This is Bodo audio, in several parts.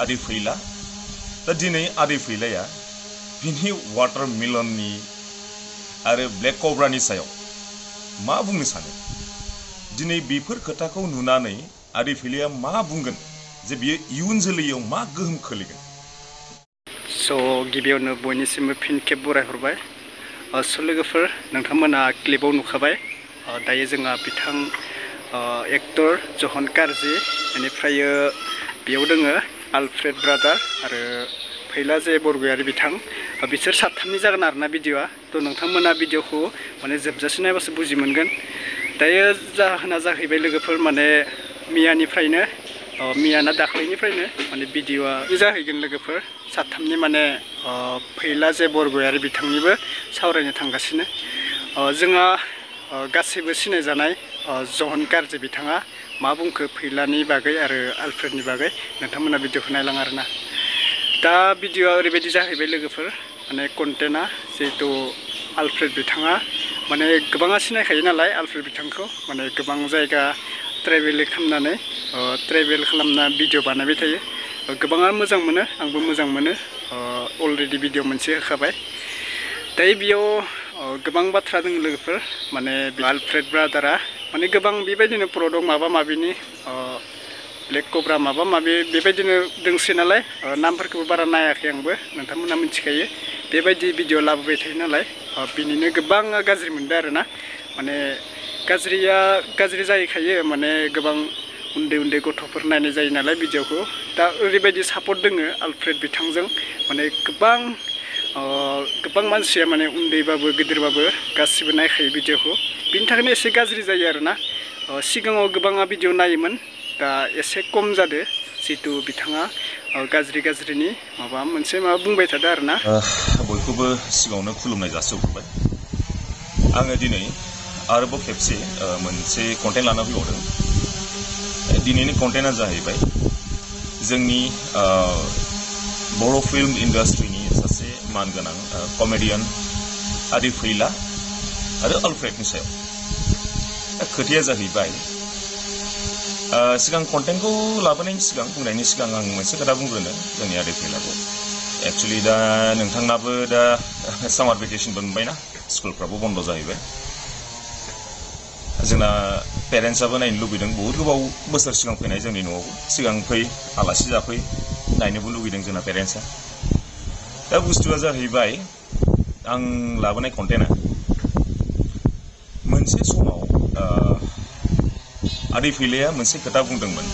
आदि फैला दा दिनै आदि फैलाया बिनि वाटारमेलननि आरो ब्लेक कब्रानि सायाव मा बुंनो सानो दिनै बेफोर खोथाखौ नुनानै आदि फैलाया मा बुंगोन जे बियो इयुन जोलैयाव मा गोहोम खोलैगोन गिबियावनो बयनिसिमबो फिन खेब बरायहरबाय लोगोफोर नोंथांमोना क्लिपाव नुखाबाय दायो जोंहा बिथां एक्टर जहन कारजि बेनिफ्राय बेयाव दोङो आलफ्रेड ब्रादार आरो फैला जे बरगयारि बिथां बिसोर साथामनि जागोन आरोना भिडिअआ नोंथांमोना भिडिअखौ माने जोबजासे नायबासो बुजि मोनगोन दायो जाहोना जाहैबाय लोगोफोर माने मियानिफ्रायनो मियाना दाख्लैनिफ्रायनो माने भिडिअआ जाहैगोन लोगोफोर साथामनि माने फैला जे बरगयारि बिथांनिबो सावरायनो थांगासिनो जोंहा गासैबो सिनायजानाय जहन कारजि बिथाङा मा बुंखो फैलानि बागै आरो आलफ्रेडनि बागै नोंथांमोना भिडिअखौ नायलां आरोना दा भिडिअआ ओरैबायदि जाहैबाय लोगोफोर माने कन्टेन्टआ जिहेतु आलफ्रेड बिथाङा माने गोबाङा सिनायखायो नालाय आलफ्रेड बिथांखौ माने गोबां जायगा ट्रेभेल खालामना भिडिअ बानायबाय थायो गोबाङा मोजां मोनो आंबो मोजां मोनो अलरेडि भिडिअ मोनसे होखाबाय दायो बेयाव गोबां बाथ्रा दङ लोगोफोर माने आलफ्रेड ब्रादारा माने गोबां बेबायदिनो प्रडाक्ट माबा माबिनि ब्लेक कब्रा माबा माबि बेबायदिनो दोंसै नालाय नामफोरखौबो बारा नायाखै आंबो नोंथांमोना मिथिखायो बेबायदि भिडिअ लाबोबाय थायो नालाय बिनिनो गोबां गाज्रि मोनदों आरोना माने गाज्रिया गाज्रि जाहैखायो माने गोबां उन्दै उन्दै गथ'फोर नायनाय जायो नालाय भिडिअखौ दा ओरैबायदि सापर्ट दोङो आलफ्रेड बिथांजों माने गोबां मानसिया माने उन्दैबाबो गिदिरबाबो गासिबो नायखायो भिडिअखौ बिनि थाखायनो एसे गाज्रि जायो आरोना सिगाङाव गोबाङा भिडिअ नायोमोन दा एसे खम जादो जितु बिथाङा गाज्रिनि माबा बुंबाय थादो आरोना बयखौबो सिगाङावनो खुलुमनाय जासिहरबाय आङो दिनै आरोबाव खेबसे मोनसे कन्टेन्ट लाना फैबावदों दिनैनि कन्टेन्टआ जाहैबाय जोंनि बर' फिल्म इन्डास्ट्रिनि सासे मानगोनां कमेडियान आदि फैला आरो आलफ्रेडनि सायाव खोथाया जाहैबाय सिगां कन्टेन्टखौ लाबोनायनि सिगां बुंनायनि सिगां आं मोनसे खोथा बुंग्रोनो जोंनि आदि फैलाखौ एक्चुअलि दा नोंथांनाबो दा सामार भेकेसनबो मोनबायना स्कुलफ्राबो बन्द जाहैबाय जोंना पेरेन्टसाबो नायनो लुबैदों बहुत गोबाव बोसोर सिगां फैनाय जोंनि न'आव सिगां फै आलासि जाफै नायनोबो लुबैदों जोंना पेरेन्टसा दा बुस्थुआ जाहैबाय आं लाबोनाय कन्टेन्टआ मोनसे समाव आदि फैलाया मोनसे खोथा बुंदोंमोन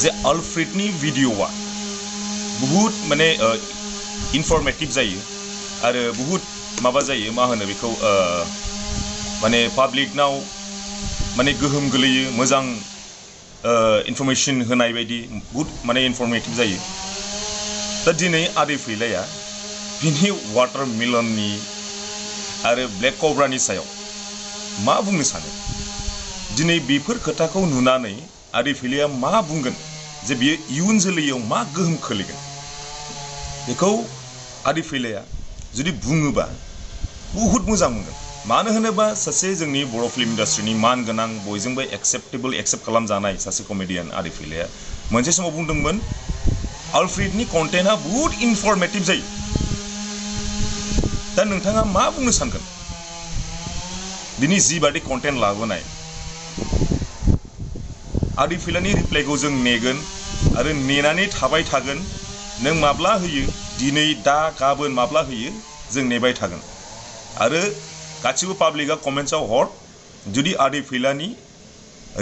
जे आलफ्रेडनि भिडिअआ बहुत माने इनफरमेटिभ जायो आरो बहुत माबा जायो मा होनो बेखौ माने पाब्लिकनाव माने गोहोम गोलैयो मोजां इनफरमेशन होनाय बायदि बहुत माने इनफरमेटिभ जायो दा दिनै आदि फैलाया बिनि वाटारमेलननि आरो ब्लेक कब्रानि सायाव मा बुंनो सानो दिनै बेफोर खोथाखौ नुनानै आदि फैलाया मा बुंगोन जे बियो इयुन जोलैयाव मा गोहोम खोलैगोन बेखौ आदि फैलाया जुदि बुङोबा बहुत मोजां मोनगोन मानो होनोबा सासे जोंनि बर' फिल्म इन्डास्ट्रिनि मानगोनां बयजोंबो एक्सेप्ट खालामजानाय सासे कमेडियान आदि फैलाया मोनसे समाव बुंदोंमोन आलफ्रेडनि कन्टेन्टआ बहुत इनफरमेटिभ जायो दा नोंथाङा मा बुंनो सानगोन दिनै जिबादि कन्टेन्ट लाबोनाय आदि फैलानि रिप्लाइखौ जों नेगोन आरो नेनानै थाबाय थागोन नों माब्ला होयो दिनै दा गाबोन माब्ला होयो जों नेबाय थागोन आरो गासिबो पाब्लिकआ कमेन्ट्सआव हर जुदि आदि फैलानि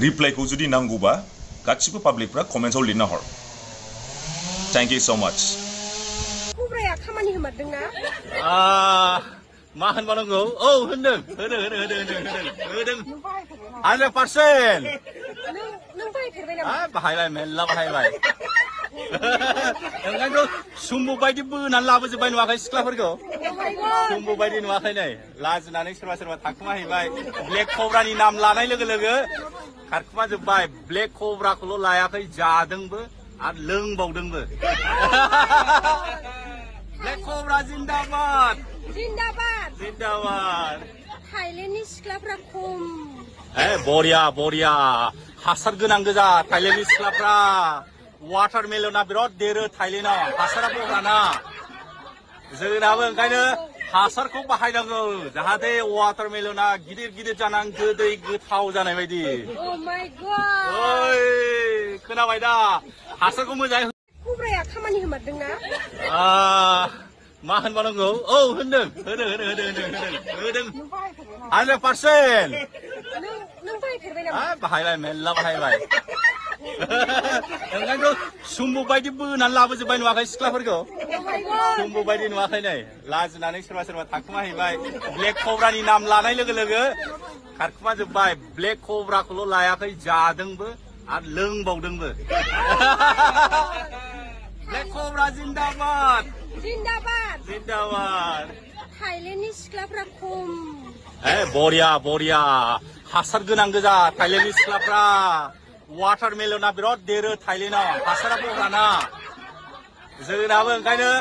रिप्लाइखौ जुदि नांगौबा गासिबो पाब्लिकफ्रा कमेन्ट्सआव लिरना her thank you so much कब्राया खामानि होमारदोंना मा होनबानांगौ औ होदों 100% नों बाहायफेरबाय नामा बाहायबाय मेल्ला बाहायबाय ओंखायनोथ' सुम्बु बायदि बोनानै लाबोजोब्बाय नुवाखै सिख्लाफोरखौ सुम्बु बायदि नुवाखै नै लाजिनानै सोरबा थाखुमाहैबाय ब्लेक कब्रानि नाम लानाय लोगो लोगो खारखुमाजोब्बाय ब्लेक कब्राखौल' लायाखै जादोंबो आरो लोंबावदोंबो ब्लेक कब्रा जिन्दाबाद थाइलेण्डनि सिख्लाफ्रा खम बरिया हासार गोनां गोजा थाइलेण्डनि सिख्लाफ्रा वाटारमेलना बिराद देरो थाइलेण्डआव हासारा बहराना जोंनाबो ओंखायनो हासारखौ बाहायनांगौ जाहाथे वाटारमेलना गिदिर गिदिर जानां गोदै गोथाव जानाय बायदि Oh my god! ओइ खोनाबाय दा हासारखौ मोजाङै खुब्राया खामानि होमारदोंना? मा होनबानांगौ औ होनदों होदों 100% नों बाहायफेरबाय नामा? बाहायबाय मेल्ला बाहायबाय ओंखायनोथ' सुम्बु बायदि बोनानै लाबोजोब्बाय नुवाखै सिख्लाफोरखौ Oh my god! सुम्बु बायदि नुवाखै नै लाजिनानै सोरबा थाखुमाहैबाय ब्लेक कब्रानि नाम लानाय लोगो लोगो खारखुमाजोब्बाय ब्लेक कब्राखौल' लायाखै जादोंबो आरो लोंबावदोंबो ब्लेक कब्रा जिन्दाबाद जिन्दाबाद! जिन्दाबाद थाइलेण्डनि सिख्लाफ्रा खम बरिया हासार गोनां गोजा थाइलेण्डनि सिख्लाफ्रा वाटारमेलना बिराद देरो थाइलेण्डआव हासारा बहराना जोंनाबो ओंखायनो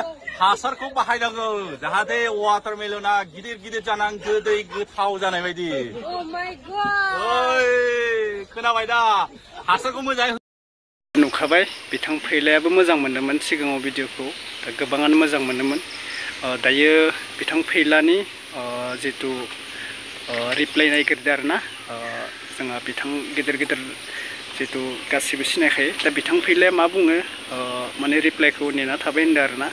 हासारखौ बाहायनांगौ जाहाथे वाटारमेलना गिदिर गिदिर जानां गोदै गोथाव जानाय बायदि Oh my god! ओइ खोनाबाय दा हासारखौ मोजाङै नुखाबाय बिथां फैलायाबो मोजां मोनदोंमोन सिगाङाव भिडिअखौ दा गोबाङानो मोजां मोनदोंमोन दायो बिथां फैलानि जितु रिप्लाइ नायगिरदो आरोना जोंहा बिथां गिदिर जितु गासिबो सिनायखायो दा बिथां फैलाया मा बुङो माने रिप्लाइखौ नेना थाबाय होनदों आरोना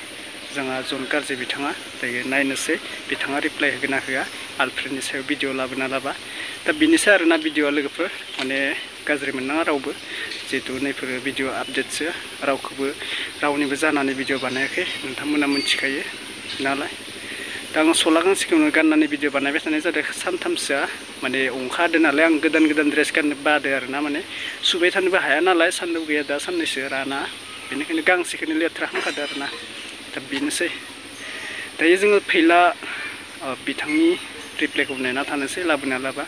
जोंहा जन गाज्रि बिथाङा दायो नायनोसै बिथाङा रिप्लाइ होगोन ना होआ आलफ्रेडनि सायाव भिडिअ लाबोना लाबा दा बिनोसै आरोना भिडिअआ लोगोफोर माने गाज्रि मोननाङा रावबो जिहेतु नैफोर भिडिअ आपडेटसो रावनिबो जानानै भिडिअ बानायाखै नोंथांमोना मिथिखायो नालाय दा आं सला गांसेखौनो गाननानै भिडिअ बानायबाय थानाय जादों सानथामसोआ माने अखा हादों नालाय आं गोदान ड्रेस गाननो बादो आरोना माने सुबाय थानोबो हाया नालाय सान्दुं गैया दा साननैसो राना बेनिखायनो गांसेखौनो लेथ्रा खालामखादो आरोना दा बेनोसै दायो जोङो फैला बिथांनि रिप्लाइखौ नेना थानोसै लाबोना लाबा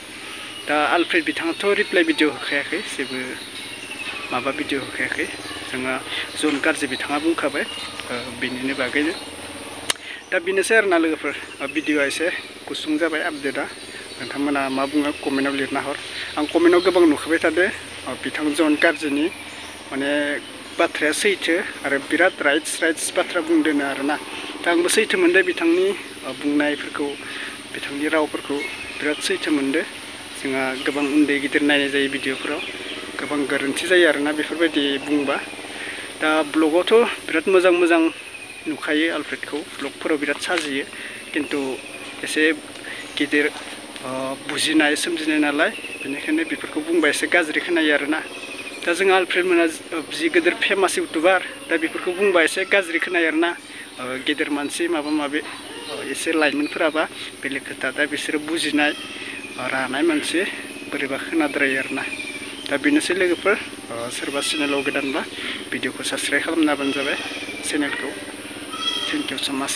दा आलफ्रेड बिथाङाथ' रिप्लाइ भिडिअ होखायाखै जेबो माबा भिडिअ होखायाखै जोंहा जन गाज्रि बिथाङा बुंखाबाय बेनिनो बागैनो दा बेनोसै आरोना लोगोफोर भिडिअआ एसे गुसुं जाबाय आपडेटआ नोंथांमोना मा बुङो कमेन्टआव लिरना हर आं कमेन्टआव गोबां नुखाबाय थादों बिथां जन गाज्रिनि माने बाथ्राया सैथो आरो बिराद राइट्स बाथ्रा बुंदों आरोना दा आंबो सैथो मोनदों बिथांनि बुंनायफोरखौ बिथांनि रावफोरखौ बिराद सैथो मोनदों जोंहा गोबां उन्दै गिदिर नायनाय जायो भिडिअफोराव गोबां गोरोन्थि जायो आरोना बेफोरबायदि बुंबा दा ब्लगावथ' बिराद मोजां नुखायो आलफ्रेडखौ ब्लगफोराव बिराद साजियो खिन्थु एसे गिदिर बुजिनाय सोमजिनाय नालाय बेनिखायनो बेफोरखौ बुंबा एसे गाज्रि खोनायो आरोना दा जों आलफ्रेड मोना जि गिदिर फेमास इउटुबार दा बेफोरखौ बुंबा एसे गाज्रि खोनायो आरोना गेदेर मानसि माबा माबि एसे लाइमोनफोराबा बेलेग खोथा दा बिसोरो बुजिनाय रानाय मानसि बोरैबा खोनाद्रायो आरोना दा बेनोसै लोगोफोर सोरबा चेनेलाव गोदानबा भिडिअखौ साबस्क्राइब खालामना होबानो जाबाय चेनेलखौ थेंक इउ स' माच